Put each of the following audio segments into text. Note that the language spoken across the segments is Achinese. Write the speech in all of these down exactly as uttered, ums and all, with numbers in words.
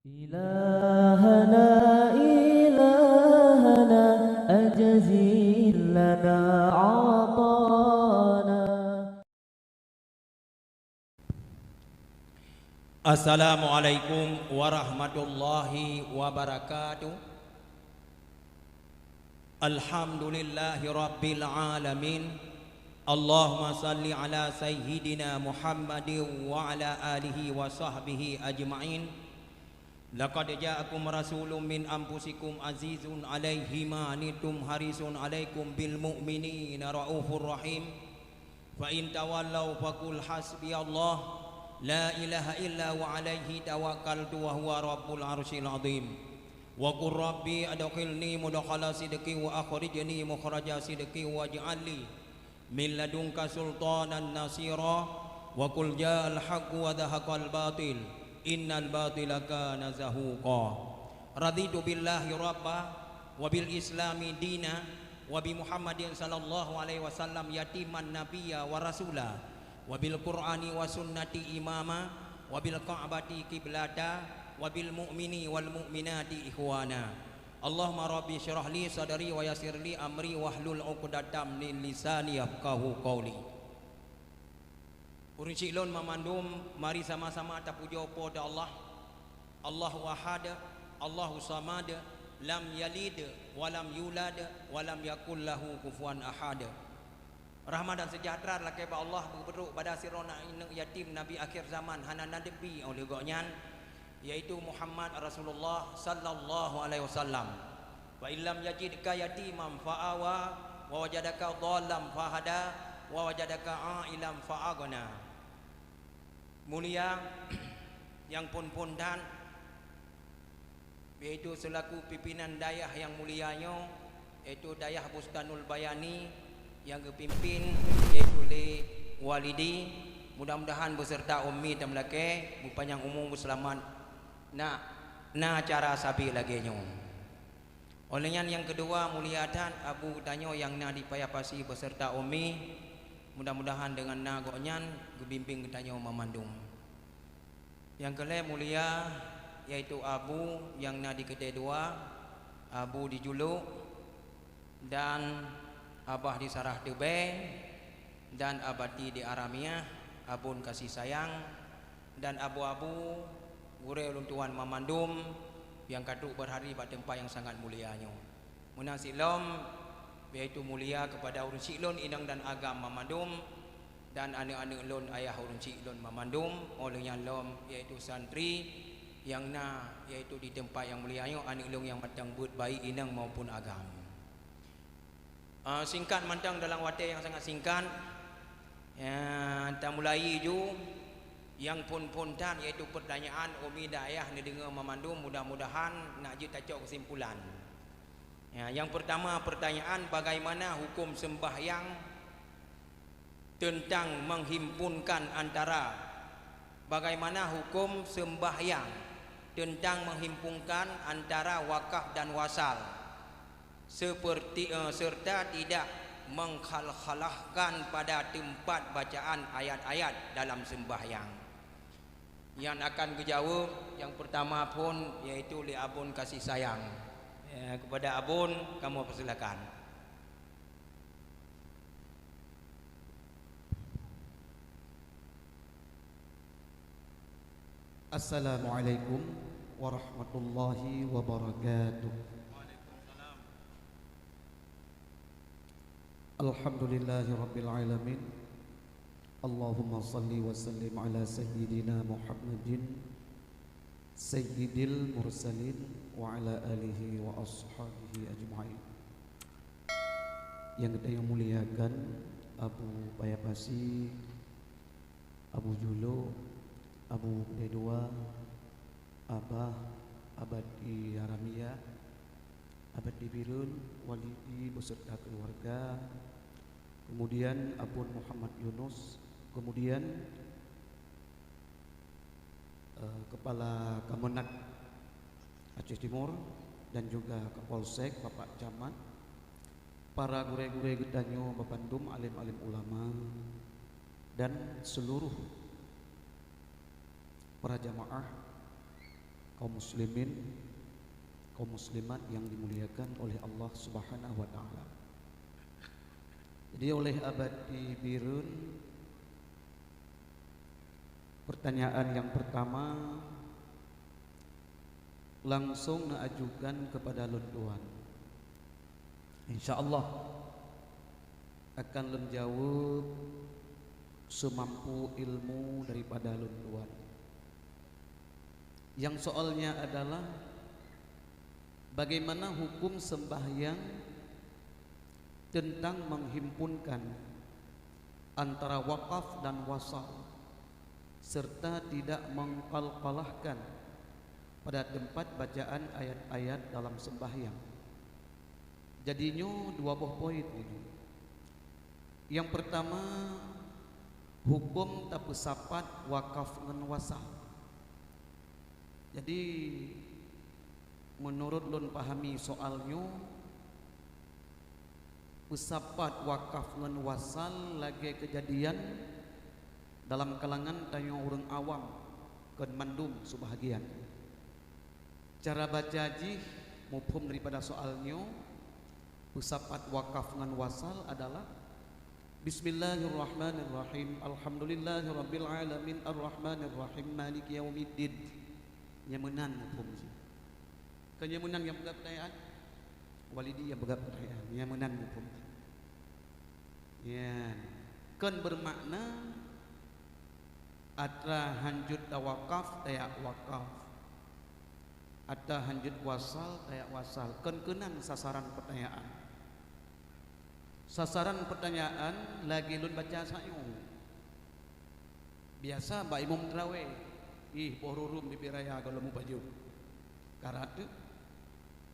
إلهنا، إلهنا، أجزل لنا عطانا. Assalamualaikum warahmatullahi wabarakatuh. Alhamdulillahi rabbil alamin. Allahumma salli ala sayyidina Muhammadin wa ala alihi wa sahbihi ajma'in. Laqad ja'akum rasulun min anfusikum azizun alaihi ma anittum harisun alaikum bil mu'minina raufur rahim. Fa in tawallau faqul hasbiyallah la ilaha illa huwa alaihi tawakkaltu wa huwa rabbul arsyil azim. Wa qur rabbi adkhilni mudkhala sidqin wa akhrijni mukhraja sidqin waj'al li min ladunka sultanan nasira. Wa qul ja'al haqqu wa zahaqal batil innal batila kana zahuqa. Raditu billahi rabba wa bil islami dina wa bi Muhammadin sallallahu alaihi wasallam yatiman nabiyya wa rasula wa bil qur'ani wa sunnati imama wa bil ka'bati qiblata wa bil mu'mini wal mu'minati ikhwana. Allahumma rabbi syrah li sadri wa yassir li amri wahlul 'uqdatam min lisani yafqahu qauli. Ureuëng syik lôn mamandum, mari sama-sama tapujoe Po teu Allah. Allahu Ahad, Allahu Samad, lam yalid wa lam yulad wa lam yakul lahu kufuwan ahad. Rahmat dan seujahteura lakée bak Allah beubrôk bak sidroe aneuëk yatim Nabi akhir zaman hana na teubi óh lheueh gobnyan, yaitu Muhammad Rasulullah sallallahu alaihi wasallam. Wa illam yajidka yatiman fa'awa, wa wajadaka dhallan fahada, wa wajadaka 'ailan fa'aghna. Mulia nyang phon-phon that, yaitu seulaku pimpinan dayah nyang mulia nyoe, yaitu Dayah Bustanul Bayani nyang geupimpin yaitu lé Walidi, mudah-mudahan beuseurta Ummi tameulakée beupanyang umu beuseulamat na, na cara sabe lagée nyoe. Óh lheueh nyan nyang keudua mulia that Abu geutanyoe nyang na di Paya Pasi beuseurta Ummi, mudah-mudahan deungon na gobnyan geubimbéng geutanyoe mamandum. Nyang keu lhée mulia, yaitu Abu nyang na di Keudée Dua, Abu di Julok, dan Abah di Sarah Teubée, dan Abati di Aramiah, Abon Kasih Sayang, dan abu-abu gurée ulôn tuan mamandum nyang ka trok beurhadé bak teumpat nyang sangat mulia nyoe. Meunan cit lom, yaitu mulia keupada ureuëng syik lôn inong dan agam mamandum, dan aneuëk-aneuëk lôn ayah ureuëng syik lôn mamandum, óh lheueh nyan lom, yaitu santri nyang na, yaitu di teumpat nyang mulia nyoe, aneuëk lôn nyang mantong beuet baik inong maupun agam. Ah, singkat mantong dalam watée nyang sangat singkat, ya, tamulai ju nyang phon-phon that, yaitu peurtanyaan Ummi dan Ayah neudeungoe mamandum, mudah-mudahan nak jeuet tacok keusimpulan. Ya, nyang peurtama, peurtanyaan, bagaimana hukum seumbahyang teuntang meuhimpunkan antara, bagaimana hukum seumbahyang teuntang meuhimpunkan antara wakaf dan wasal, seupeurti, eh, seureuta tidak meukhal-khalahkan pada teumpat bacaan ayat-ayat dalam seumbahyang? Nyang akan geujaweueb nyang peurtama phon, yaitu lé Abon Kasih Sayang. Eh, keupada Abon, kamoe peusilakan. Assalamualaikum warahmatullahi wabarakatuh. Alhamdulillahirabbil alamin. Allahumma salli wa sallim ala sayyidina Muhammadin sayyidil mursalin wa ala alihi wa ashabihi ajma'in. Nyang geutanyoe muliakan Abu Paya Pasi, Abu Julok, Abu Keudée Dua, Abah, Abati Aramiah, Abati Bireuen, Walidi beserta keluarga, kemudian Abon Muhammad Yunus, kemudian, eh, Kepala Kemenag Aceh Timur dan juga Kapolsek, Bapak Camat, para gurée-gurée geutanyoe, babandum alim-alim ulama, dan seluruh para jamaah Kaum muslimin, kaum muslimat yang dimuliakan oleh Allah Subhanahu wa Ta'ala. Jadi, oleh Abati Bireuen, pertanyaan yang pertama langsung neuajukan kepada lôn tuan. Insya Allah akan lôn jaweueb seumampu ilmu daripada lôn tuan. Yang soalnya adalah, bagaimana hukum sembahyang tentang menghimpunkan antara wakaf dan wasal, serta tidak mengqalqalahkan pada tempat bacaan ayat-ayat dalam sembahyang? Jadi, nyoe dua boh poin nyoe. Yang pertama, hukum tapeusapat wakaf ngon wasal. Jadi, meunurot lôn pahami soal nyoe, peusapat wakaf ngon wasal lagée keujadian dalam kalangan tanyoe ureuëng awam kon mandum seubahgian. Cara baca jih muphom daripada soal nyoe, peusapat wakaf ngon wasal adalah, "Bismillahirrahmanirrahim. Alhamdulillahirabbil alamin, arrahmanirrahim, maliki yaumiddin." Nyang meunan muphom jih. Kon nyang meunan nyang peugah peutanyaan? Walidi nyang peugah peutanyaan. Nyang meunan muphom jih. Nyan. Kon beumakna atra hanjeuet tawakaf, tajak wakaf. Atra hanjeuet wasal, tajak wasal. Kon keunan sasaran peutanyaan. Sasaran peutanyaan lagée lôn baca sayoe. Biasa bak imum teurawéh, ih, boh rurum bibi raya gohlom mupajoh. Karat tu.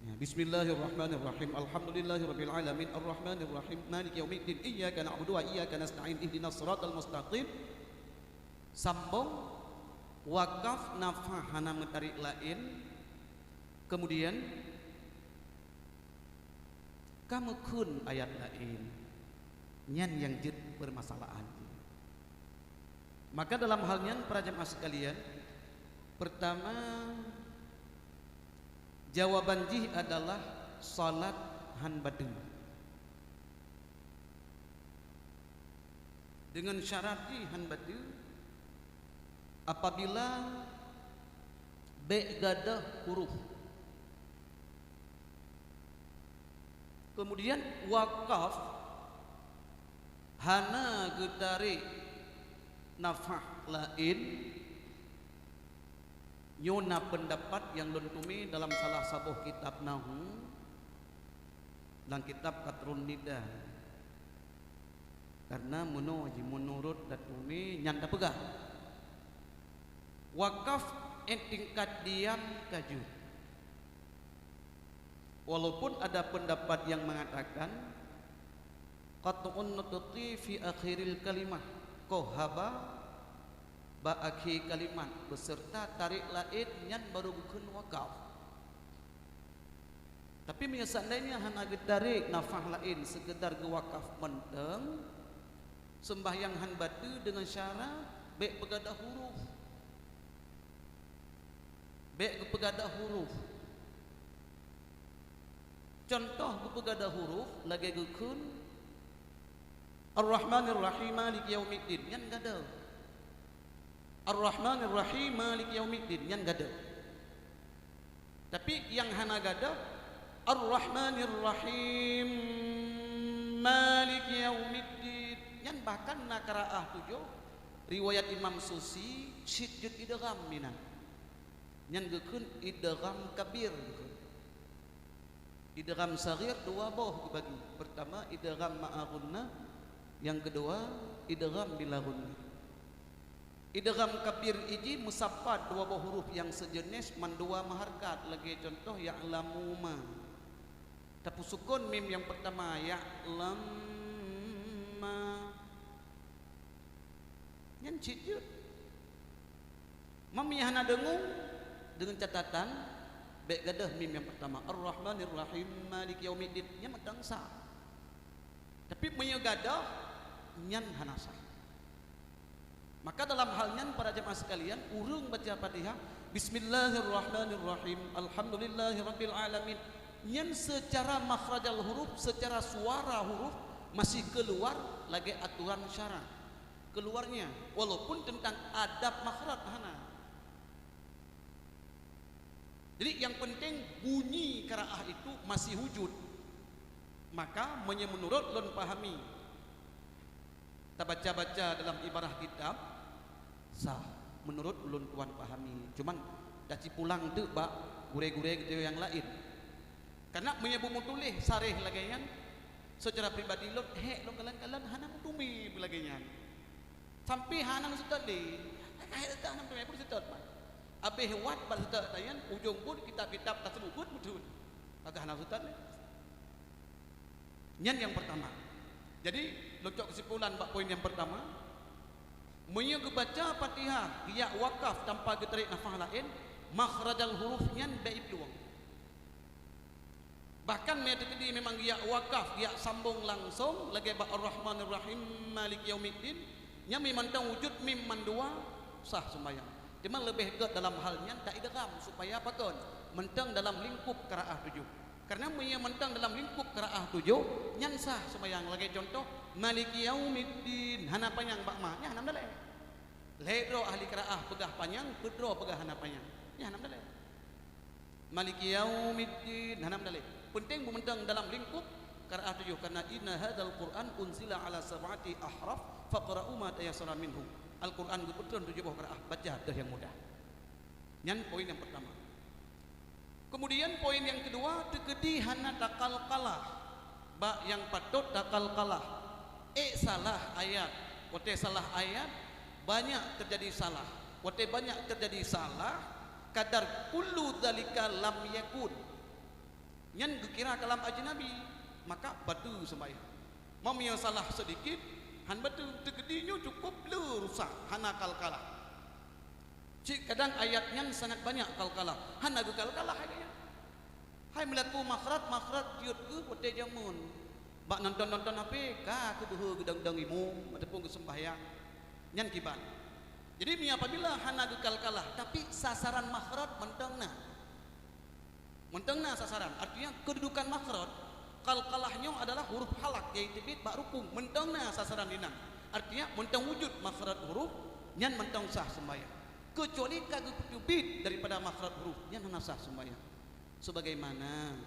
Ya, bismillahirrahmanirrahim. Alhamdulillahirabbil alamin, arrahmanirrahim, maliki yaumiddin, iyyaka na'budu wa iyyaka nasta'in, ihdinas siratal mustaqim. Sambong, wakaf nafah hana meutarék laén. Kemudian, ka meukheun ayat laén. Nyan nyang jeuet peumasalahan. Maka dalam hal nyan, para jamaah sekalian, pertama, jawaban jih adalah salat han bateue. Deungon syarat jih han bateue, apabila bék gadôh huruf. Kemudian wakaf hana geutarék nafah laén, nyoe na peundapat nyang lôn teumé dalam salah saboh kitab nahwu, lam kitab Qatrun Nida. Karena meunoe jih, meunurot tateumé nyan tapeugah, wakaf 'an tingkat diam ka jeuet. Walaupun ada pendapat yang mengatakan, qat'un nutqi fi akhiril kalimah, qhaba bak akhé kalimat, beserta tarék laén nyan baru geukheun wakaf. Tapi meunyoe seandainya hana geutarék nafah laén, seukeudar geuwakaf mantong, seumbahyang han bateue deungon syarat bék peugadôh huruf. Bék geupeugadôh huruf. Cuntoh geupeugadôh huruf lagée geukheun, "Ar-Rahmanir Rahim, Maliki Yaumiddin," nyan gadôh. "Ar-Rahmanir Rahim, Maliki Yaumiddin," nyan gadôh. Tapi nyang hana gadôh, "Ar-Rahmanir Rahim, Maliki Yaumiddin," nyan bahkan na qiraah tujoh, riwayat Imam Susi, cit jeuet idgham minan. Nyan geukheun idgham kabir geukheun. Idgham saghir dua boh geubagi. Pertama, idgham ma'a ghunnah, nyang keudua, idgham bila ghunnah. Idgham kabir jih meusapat dua boh huruf nyang seujeuneh mandua meuharkat, lagée cuntoh ya'lamu ma. Tapeusukon mim nyang pertama, ya'lam ma. Nyan cit jeuet. Meunyoe hana deungoe, deungon catatan, bék gadôh mim nyang pertama, "Ar-Rahmanir Rahim, Maliki Yaumiddin," nyan mantong sah. Tapi meunyoe gadôh, nyan hana sah. Maka dalam hal nyan, para jamaah sekalian, ureuëng baca Fatihah Bismillahirrahmanirrahim. Alhamdulillahirabbil alamin. Nyan seucara makhrajal huruf, seucara suara huruf masih keuluar lagée aturan syara. Keuluarnya, walaupun teuntang adab makhraj hana. Jadi, nyang peunteng bunyi qiraah itu masih wujud. Maka, meunyoe meunurot lôn pahami, tabaca-baca dalam ibarah kitab, sah, meunurot ulôn tuan pahami. Cuman, tacipulang teuk bak gurée-gurée geutanyoe nyang laén. Karna meunyoe beumeutuléh saréh lagée nyan, seucara pribadi lôn, hék lôn kalon-kalon hana meuteumé lagée nyan. Sampai hana meuseutôt lé. Ka hék seutôt hana meuteumé, peue seutôt, Mak? Abéh wat bak seutôt tanyan, ujong buet kitab-kitab taseumeubeuet meuteun. Ka hana meuseutôt lé. Nyan nyang peurtama. Jadi, lôn cok keusimpulan bak poin nyang peurtama, meunyoe geubaca Fatihah geujak wakaf tanpa geutarek nafah laén, makhrajal huruf nyan bék jiplueng. Bahkan meunyoe teukeudi memang geujak wakaf, geujak sambong langsong, lagée bak Ar-Rahmanir Rahim, Maliki Yaumiddin, nyan mantong wujud mim mandua, sah seumbahyang. Teuma leubeh gét dalam hal nyan ta-idgham supaya pakon, mantong dalam lingkup qiraah tujoh. Karna meunyoe mantong dalam lingkup qiraah tujoh, nyan sah seumbahyang. Lagée cuntoh, Maliki yaumiddin, hana panyang bak ma, nyan hana meudalée. Lhée droe ahli qiraah peugah panyang, peudroe peugah hana panyang, nyan hana meudalée. Maliki yaumiddin, hana meudalée. Peunteng beumantong dalam lingkup qiraah tujoh, karna inna hadzal Qur'an unzila ala sab'ati ahraf, faqra'u ma tayassara minhu. Al-Qur'an geupeutron tujoh boh qiraah, baca deuh nyang mudah. Nyan poin nyang peurtama. Keumudian poin nyang keudua, teukeudi hana takalkalah bak nyang patot takalkalah. Ék salah ayat, watée salah ayat, banyak teujadi salah. Watée banyak teujadi salah, kadar kullu dzalika lam yakun. Nyan geukira kalam ajnabi, maka bateue seumbahyang. Meunyoe salah seudikit, han bateue, teukeudi nyoe cukôp le rusak, hana kalkalah. Cit kadang ayat nyan sangat banyak kalkalah, hana geukalkalah ayat nyan. Hai meulaku makhraj, makhraj jeuet keuh watée jameun. Bak nonton-nonton H P, ka keuh beuhe geudong-dong imum ataupun geuseumbahyang. Nyan kiban. Jadi, meunyoe apabila hana geukalkalah, tapi sasaran makhraj mantong na. Mantong na sasaran, artinya keududukan makhraj, qalqalah nyoe adalah huruf halak nyang teubiet bak rukung, mantong na sasaran inan. Artinya mantong wujud makhraj huruf, nyan mantong sah seumbahyang. Keucuali ka geuteubiet daripada makhraj huruf, nyan hana sah seumbahyang. Sebagaimana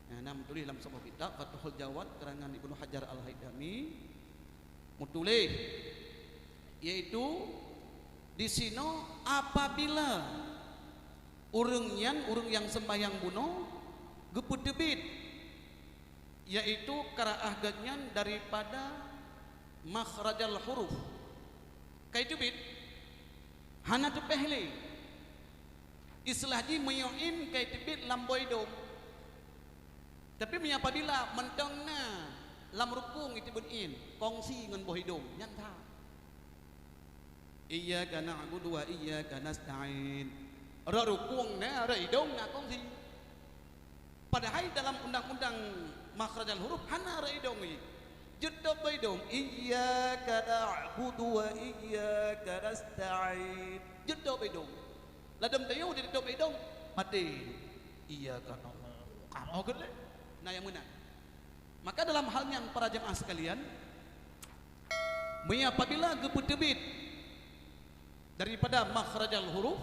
nyang na meutuléh lam saboh kitab, Fathul Jawad, karangan Ibnu Hajar Al-Haitami, meutuléh, yaitu disinoe apabila ureuëng nyan, ureuëng nyang seumbahyang bunoe, geupeuteubiet, yaitu qiraah geuhnyan daripada makhrajal huruf, ka iteubiet, hana teupéh lé. Istilah jih meunyoe in ka iteubiet lam boh idong. Tapi meunyoe apabila mantong na lam rukung iteubiet in, kongsi ngon boh idong, nyan that. Iyyaka na'budu wa iyyaka nasta'in. Rot rukung na, rot idong na kongsi. Padahai dalam undang-undang makhrajal huruf hana rot idong jih. Jeuet top boh idong, iyyaka na'budu wa iyyaka nasta'in. Jeuet top boh idong. Ladom tayue jeuet top boh idong, maté. Iyyaka na'budu. Kamoe geuh lé. Na nyang meunan. Maka dalam hal nyan para jamaah sekalian, meunyoe apabila geupeuteubiet daripada makhrajal huruf,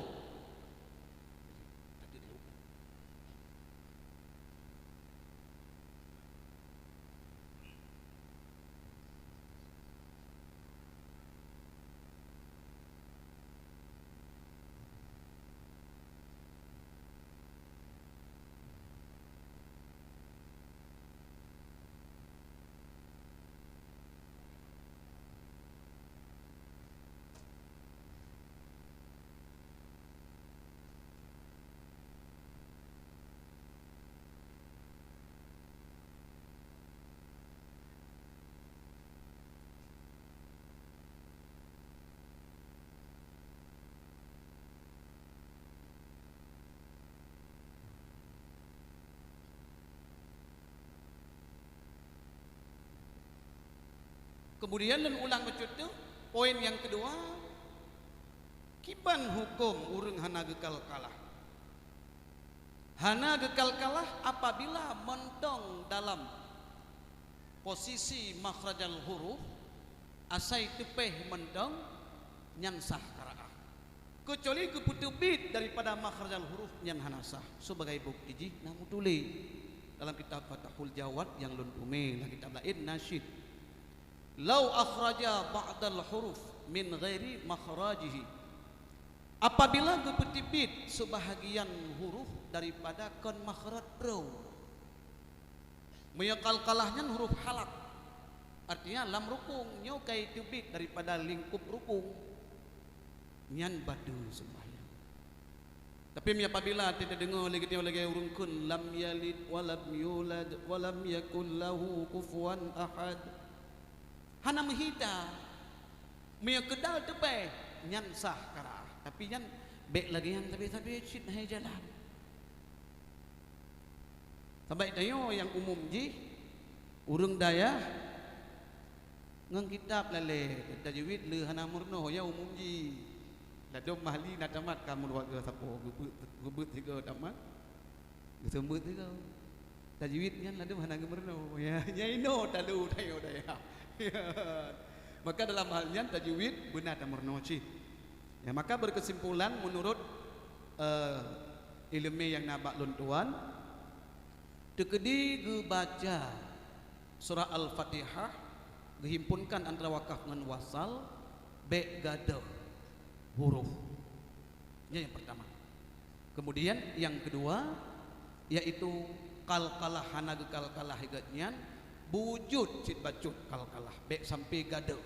Kemudian lôn ulang bacut teuk, poin nyang keudua, Kiban huköm ureuëng hana geukalkalah? Hana geukalkalah apabila mantong dalam posisi makhrajal huruf, asai teupéh mantong, nyan sah qiraah. Keucuali geupeuteubiet daripada makhrajal huruf, nyan hana sah. Sebagai bukeuti jih na meutuléh dalam kitab Fathul Jawad nyang lôn teumé, lam kitab laén na cit, "Lau akhraja ba'dal huruf min ghairi makhrajihi." Apabila geupeuteubiet seubahagian huruf daripada kon makhraj droe. Meunyoe qalqalah nyan huruf halak, artinya lam rukung, nyoe ka iteubiet daripada lingkup rukung, nyan bateue seumbahyang. Tapi meunyoe apabila teudeungoe lé geutanyoe lagée ureuëng kheun, "Lam yalid wa lam yulad wa lam yakul lahu kufuwan ahad," hana meuhita, meunyoe keudal teupéh, nyan sah qiraah. Tapi nyan bék lagée nyan sabe-sabe cit hai jalan. Sabab tanyoe nyang umum jih, ureuëng dayah ngon kitab lalée, tajwid le hana meurunoe, nyan umum jih. Ladôm Mahli na tamat ka meuluwa geuh sapo, geubeuet, geubeuet sigoe tamat, geuseumeubeuet sigoe. Tajwid nyan ladôm hana geumeurunoe. Ya, nyan inoe talu tanyoe dayah. Maka dalam hal nyan tajwid beuna tameurunoe cit. Ya, maka berkesimpulan menurut, eh, ileumé nyang na bak lôn tuan, teukeudi geubaca surah Al-Fatihah geuhimpunkan antara wakaf ngon wasal, bék gadôh huruf. Nyan nyang pertama. Kemudian nyang kedua, yaitu qalqalah hana geukalkalah gét nyan, beujeuet cit bacut qalqalah, bék sampai gadôh.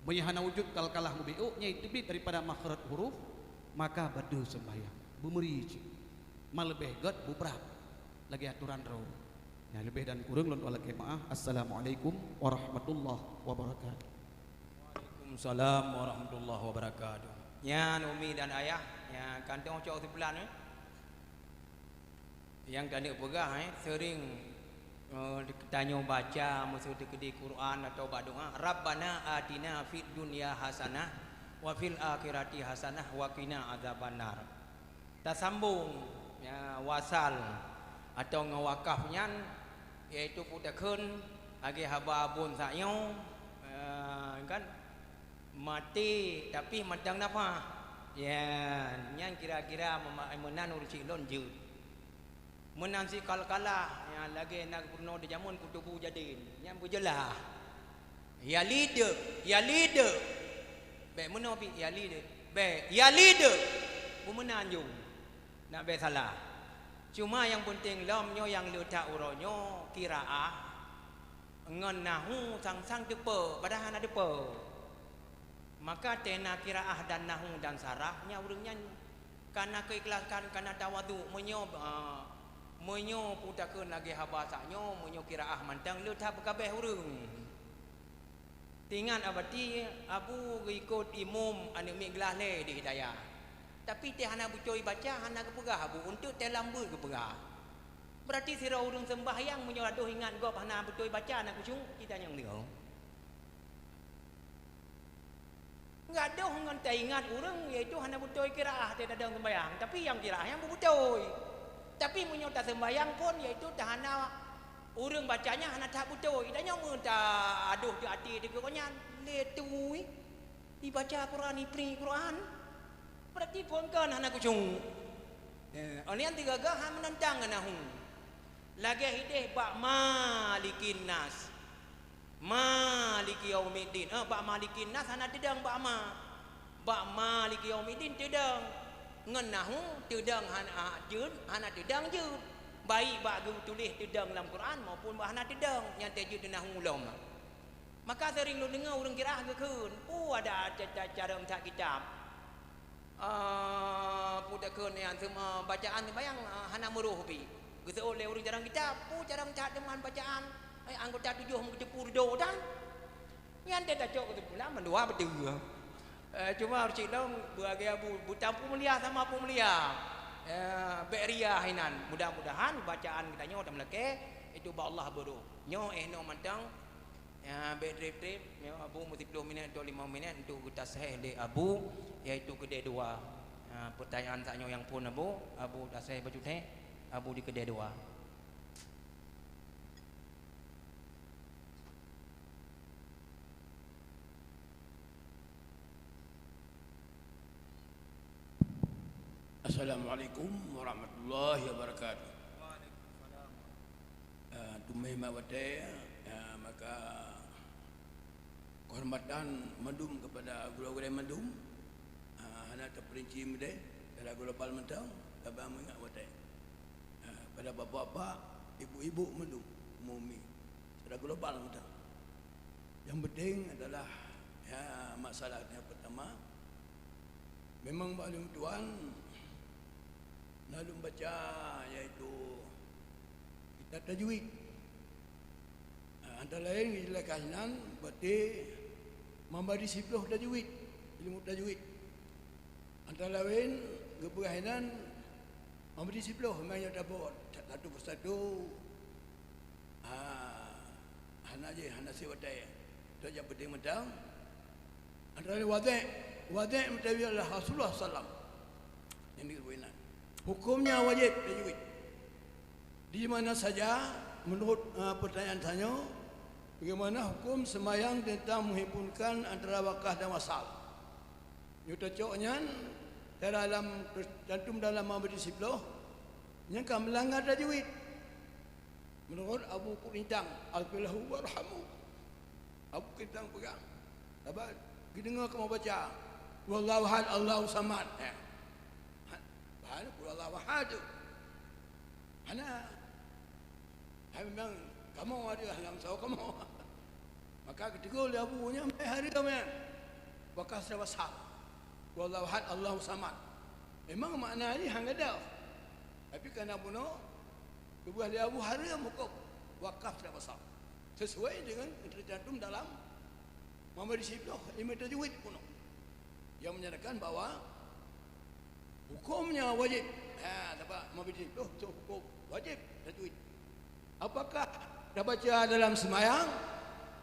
Meunyoe hana wujud qalqalah mubiuk, nyan teubiet daripada makhraj huruf, maka bateue seumbahyang. Beumeuri cit. Ma leubeh gét bubrat lagée atoran droe. Nyang leubeh dan kureueng lôn lakée meu'ah. Assalamualaikum warahmatullahi wabarakatuh. Waalaikumsalam warahmatullahi wabarakatuh. Nyan umi dan ayah, nyan kantong cok sibulan, eh. Nyang keuneuk peugah, eh, seuring, eh, tanyoe baca meuseu teukeudi Quran atau bak doa, "Rabbana atina fid dunya hasanah wa fil akhirati hasanah wa qina adzabannar." Tasambong, ya, wasal atau ngon wakaf nyan, yaitu peutakheun lagée haba abon sak nyoe, eh, kan, maté tapi mantong nafah. Ya, nyan kira-kira mema-, meunan ureuëng cit lôn jeuet. Meunan cit qalqalah, nyang lagée na geupeurunoe di jameun kutubu jadin, nyan beujeulaih. Yalid, yalid. Bék meunoe pih yalid. Bék, yalid. Beumeunan jong. Nak bék salah. Cuma nyang peunteng lom nyoe nyang le that uroe nyoe qiraah ngon nahu sang-sang teupeue, padahai hana teupeue. Maka teuh na qiraah dan nahu dan saraf, nyan ureuëng nyan ka na keuikhlasan, ka na tawadhu. Meunyoe, a, meunyoe peutakheun lagée haba sak nyoe, meunyoe qiraah mantong le that beukabeh ureuëng. Teuingat abati, Abu geuikot imum aneuëk miet glah lé di Hidayah. Tapi teuh hana beutôi baca, hana geupeugah Abu, eunteuk teuh lam beuet geupeugah. Beurati sidroe ureuëng seumbahyang meunyoe adoh ingat gob hana beutôi baca, hana khusyuk, cit tanyong lé. Gadôh ngon taingat ureuëng, yaitu hana beutôi qiraah teuh dalam seumbahyang, tapi nyang qiraah nyan beubeutôi. Tapi meunyoe taseumbahyang phon, yaitu tahana ureuëng baca nyan hana that beutôi, dan nyoe meu ta adoh teuh até teuh keu nyan, lé tui, ibaca Quran, ipri Quran, beurati phon kon hana khusyuk. Eh, oh nyan teugaga han meunantang ngon nahu. Lagée ideh bak malikin nas. Maliki yaumiddin. Eh, bak malikin nas hana teudong bak ma. Bak maliki yaumiddin teudong. Ngon nahu teudong hana, ah, jeuet, hana teudong jeuet. Baik bak geutuléh teudong lam Quran maupun bak hana teudong nyang teujeuet di nahu lom. Maka seuring lôn deungoe ureuëng qiraah geukheun, "Peue ada ca-, ca-, carông that kitab?" Ah, peue takheun nyan, seum-, ah, bacaan seumbahyang, ah, hana meuroh pih. Geuseuôt lé ureuëng carông kitab, peue carông that teuma bacaan, eh, anggota tujoh meukeuteupeue ridho tan. Nyan teuh tacok keuseumpulkan mandua beutôi. Eh, cuma ureuëng cit lom beuagée bu-, buta peumulia sama peumulia. Eh, bék riah inan. Mudah-mudahan bacaan geutanyoe tameulakée, itu bak Allah beurôh. Nyoe eh noe mantong, Ya, bèk trép-trép, ya, Abu meusiplôh minèt atau limong minèt untuk geutasahih lé Abu, yaitu keudè dua. Ya, peutanyaan tanyoe nyang phôn Abu, Abu tasahih bacut thèe, Abu di keudè dua. Assalamualaikum warahmatullahi wabarakatuh. Waalaikumsalam. Ah, teuma mat watèe, ah, maka keuhormatan mandum kepada gurèe-gurèe mandum, ah, hana teupeurinci meudeh, secara global mantong, saban meuingat watèe. Ah, pada bapak-bapak, ibu-ibu mandum, umumi, secara global mantong. Yang penting adalah, ya, masalah yang pertama, memang bak lôn tuan na lôn baca, yaitu kitab tajwid. Ha, antara laén geujelaskan sinan, berarti mambari siplôh tajwid, ilmu tajwid. Antara laén geupeugah sinan mambari siplôh, memang nyang tabot satu persatu. Ah, hana jih, hana sit watèe. Tok nyang penting mantong. Antara wadih, wadih meutajwid adalah Rasulullah sallam. Nyang digeubri na. Hukumnya wajib tajwid. Di mana saja, menurut, ah, pertanyaan tanyoe, bagaimana hukum sembahyang tentang menghimpunkan antara wakaf dan wasal? Nyoe tacok nyan, dalam, tercantum dalam mambari siplôh, nyan ka meulanggar tajwid. Meunurot Abu Kulintang, "Aghfir lahu warhamhu." Abu Kulintang peugah, sabab geudeungoe kamoe baca, "Wallahu ahad, Allahu samad." Eh. Ha, bahana "Wallahu ahad" tu. Hana. Hai memang kamoe ada dalam sawa kamoe. Maka geutegur lé Abu nyan, "Hai hareuem nyan, wakaf secara wasal. Wallahu ahad, Allahu samad." Memang makna jih han gadôh. Tapi kana bunoe, geupeugah lé Abu hareuem huköm wakaf secara wasal. Sesuai dengan yang tercantum dalam mambari siplôh ilmu tajwid bunoe. Yang menyatakan bahwa hukumnya wajib. Ha, sabab mambari siplôh tu hukum wajib tajwid. Apakah tabaca dalam sembahyang?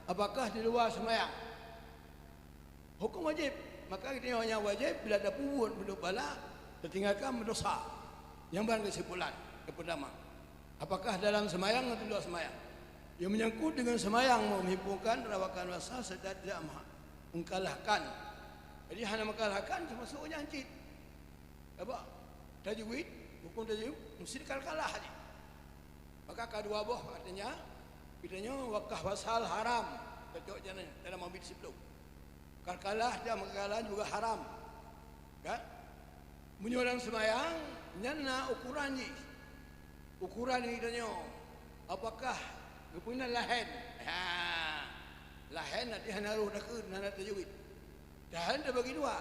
Apakah di luar sembahyang? Hukum wajib. Maka kita nyang wajib bila tapeubuet meunurot bala, tatinggalkan meudosa. Nyang ban kesimpulan yang pertama. Apakah dalam sembahyang atau luar sembahyang? Yang menyangkut dengan sembahyang, menghimpungkan rawakan rasa serta tidak mengkalahkan. Jadi hana mengkalahkan termasuk nyan cit. Apa? Tajwid, hukum tajwid mesti dikalah-kalah jih. Maka ka dua boh, artinya, kita nyoe wakaf wasal haram, cocok jih dalam mambari siplôh. Kalkalah dan mengkalah juga haram. Kan? Meunyoe lam sembahyang, nyan na ukuran jih. Ukuran jih tanyoe, apakah geupeuna lahen? Ha. Lahen arti hana roh takheun, hana tajwid. Lahen tabagi dua.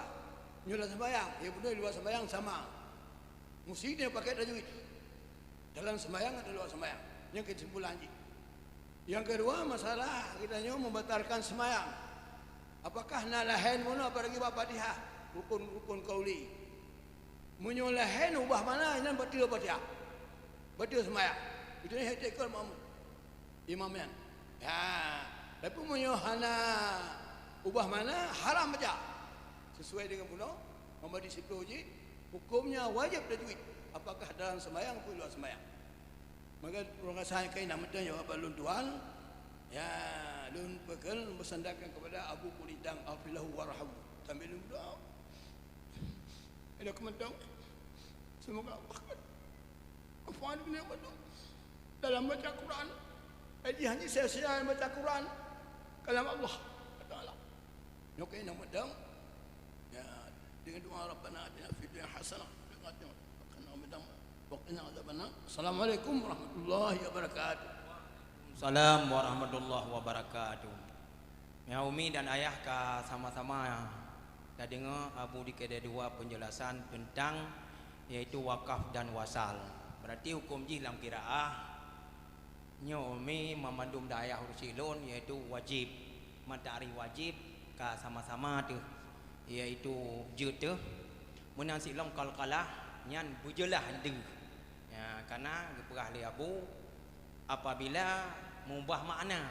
Nyoe lam sembahyang, ya beuna luar sembahyang sama. Mesti dia pakai tajwid. Dalam sembahyang atau luar sembahyang. Nyan kesimpulan jih. Yang kedua, masalah kita nyoe membatalkan sembahyang. Apakah na lahen bunoe apalagi bak Fatihah? Rukun-rukun qauli. Meunyoe lahen ubah makna, nyan bateue Fatihah. Bateue sembahyang. Itu nyan iktikad makmum. Imam nyan. Ya, tapi meunyoe hana ubah makna, haram baca. Sesuai dengan bunoe, mambari siplôh jih, hukumnya wajib tajwid. Apakah dalam sembahyang atau luar sembahyang? Maka, ureueng kasa nyang keunan meuteun jaweueb lôn tuan, ya, lôn peugah, lôn beusandarkan kepada Abu Kulintang, "Aghfir lahu warhamhu." Sambil lôn berdoa. Ila keumantong. Semoga Allah akan afwan dunia akhirat. Dalam baca Quran. Jadi, hanya sia-sia baca Quran. Kalam Allah Taala. Nyoe keuh nyang mantong. Ya, dengan doa Rabbana atina fid dunya hasanah wa fil akhirati hasanah wa qina adzabannar. Assalamualaikum warahmatullahi wabarakatuh. Salam warahmatullahi wabarakatuh. Ya, umi dan ayah ka sama-sama tadeungoe Abu di keudè dua penjelasan tentang yaitu wakaf dan wasal. Berarti hukum jih lam qiraah Nyoe mi mamandum dayah ureueng lôn, yaitu wajéb. Mantong ari wajéb ka sama-sama teuh, yaitu jeuet teuh. Meunan silom qalqalah nyan beujeulaih deuh. Ya, kana geupeugah lé Abu, apabila meubah makna.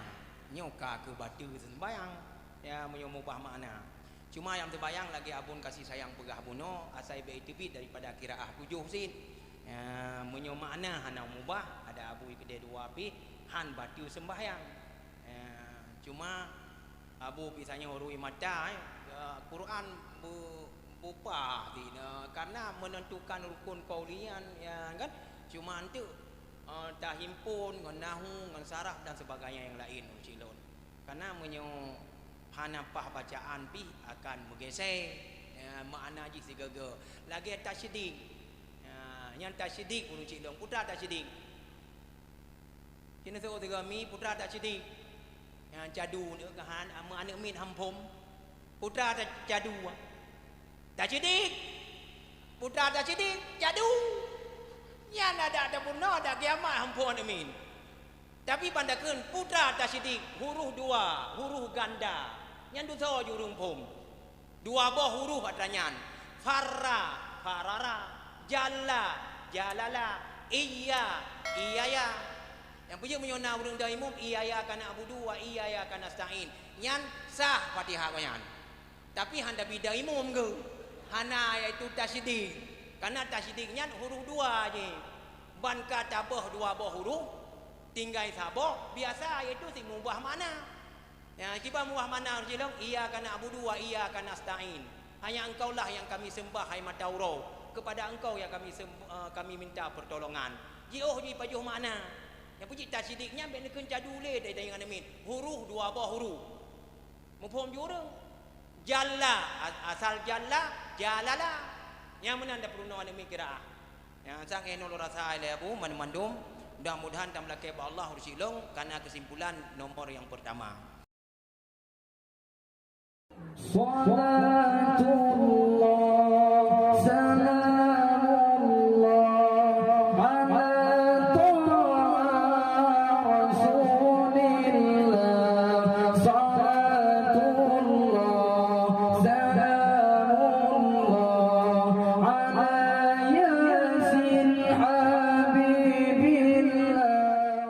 Nyoe ka keu bateue seumbahyang. Ya, meunyoe mubah makna. Cuma nyang seumbahyang lagée Abon kasih sayang peugah bunoe, asai bék teubiet daripada qiraah tujoh cit. Ya, meunyoe makna hana mubah, ada Abu keudeh dua pih, han bateue seumbahyang. Ya, cuma Abu pih sanyoe rui mata, eh, Quran bu-, bupah dina, karena menentukan rukun kaulian, ya kan? Cuma enteuk, eh, tahimpun ngon nahu, ngon saraf dan sebagainya yang lain, ureueng chik lôn. Karena meunyoe hana paih bacaan pih akan meugeusé, ya, makna jih sigoe-goe. Lagée tasydik. Ya, nyan tasydik, ureueng chik lôn. Peue treuk tasydik? Keuneuk seuôt sigoe mi, peue treuk tasydik? Nyang cadu nyoe keuhan, aneuk miet han phom. Peue treuk ta-, cadu? Tasydik. Peue treuk tasydik? Cadu. Nyan adak tapeurunoe, adak kiamat han phom aneuk miet. Tapi ban takheun, peue treuk tasydik? Huruf dua, huruf ganda. Nyan dusoe jih ureueng phom. Dua boh huruf atra nyan. Farra, farara. Jalla, jalala. Iyya, iyaya. Nyang peujeuet meunyoe na ureueng dong imum, iyyaka na'budu wa iyyaka nasta'in. Nyan sah Fatihah gobnyan. Tapi han tabi dong imum geuh. Hana, yaitu tasydik. Karena tasydik nyan huruf dua jih. Ban ka taboh dua boh huruf, tinggai saboh, biasa, yaitu si mubah makna. Ya, kiban mubah makna ureueng chik lôn, iyyaka na'budu wa iyyaka nasta'in. Hanya Engkaulah yang kami sembah, hai mata uroe. Kepada Engkau yang kami sem-, eh, kami minta pertolongan. Jiôh jih pajoh makna. Nyang peue jih tasydik nyan bék neukheun cadu lé, dai-dai ngon aneuk miet. Huruf dua boh huruf. Muphom jih ureueng? Jalla, a-, asal jalla, jalala. Nyang meunan tapeurunoe aneuk miet qiraah. Nyang sang eh nyoe lôn rasa ilée Abu mandum-mandum. Mudah-mudahan tameulakée bak Allah ureueng chik lôn, karena kesimpulan nomor yang pertama. Shalatu